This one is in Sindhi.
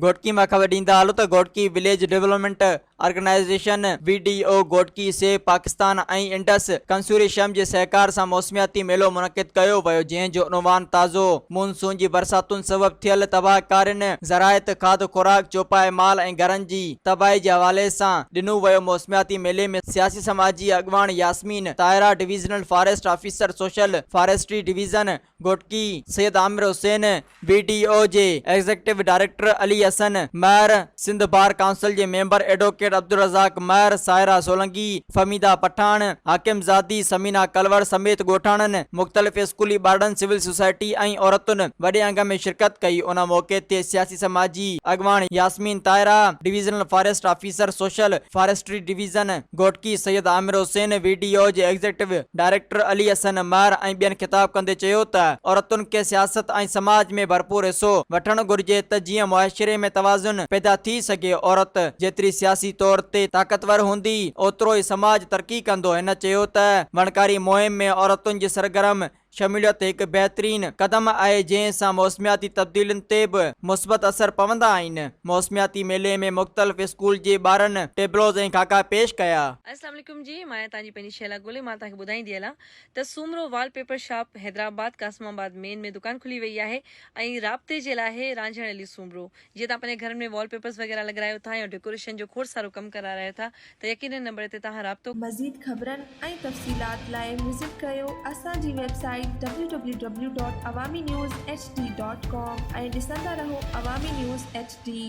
گهوٽڪي مان خبر ڏيندا هلو ته Ghotki village development organisation, V D O, Ghotki, save Pakistan ۽ Indus consortium جي سهڪار سان موسمياتي ميلو منعقد ڪيو ويو جنهن جو عنوان تازو مون سون جي برساتن سبب ٿيل تباهه ڪارين زراعت، کاڌ خوراڪ، چوپائي مال ۽ گهرن جي تباهي جي حوالي سان ڏنو ويو موسمياتي ميلي ۾ سياسي سماجي اڳواڻ Yasmin Tahira divisional forest officer social forestry division Ghotki, Syed Amir Hussain, V D O جي executive director Ali Hassan Mahar, Sindh bar council جي ميمبر ايڊووڪيٽ عبدالرزاق مهر، سائره سولنگي، فهميده پٺاڻ، حاڪم زادي، ثمينه ڪلوڙ سميت ڳوٺاڻن، مختلف اسڪولي ٻارڙن، سول سوسائٽي ۽ عورتن وڏي انگ ۾ شرڪت ڪئي. ان موقعي تي سياسي سماجي اڳواڻ Yasmin Tahira, divisional forest officer social forestry division Ghotki Syed Amir Hussain, V D O جي ايگزيڪٽو ڊائريڪٽر علي حسن مهر ۽ ٻين خطاب ڪندي چيو ته عورتن کي سياست ۽ سماج ۾ ڀرپور حصو وٺڻ گهرجي ته جيئن معاشري ۾ توازن پيدا ٿي سگهي، عورت جيتري سياسي طور تي طاقتور هوندي اوترو ئي سماج ترقي ڪندو، هن چيو ته وڻڪاري مهم ۾ عورتن جي سرگرم شموليت هڪ بهترين قدم آهي جنهن سان موسمياتي تبديلين تي به مثبت اثر پوندا آهن. موسمياتي ميلي ۾ مختلف اسڪول جي ٻارن ٽيبلوز ۽ خاڪا پيش ڪيا. اسلام عليڪم جي مان آهيان توهان جي پنهنجي شهلا گولي مان توهان کي ٻڌائيندي هلان ته Soomro wallpaper shop Hyderabad Qasimabad main ۾ دڪان کلي وئي آهي ۽ رابطي جي لاء آهي رانجهڻ علي سومرو جيئن توهان پنهنجي گهرن ۾ وال پيپرز وغيره لڳرايو ٿا يا ڊيڪوريشن جو کوڙ سارو ڪم ڪرارايو ٿا ته يقينن نمبر تي توهان رابطو مزيد خبرن ۽ تفصيلات لاء وزٽ ڪريو اسان جي website W W W dot Awami news H D dot com ۽ ڏسندا رهو عوامي نيوز ايڇ ڊي.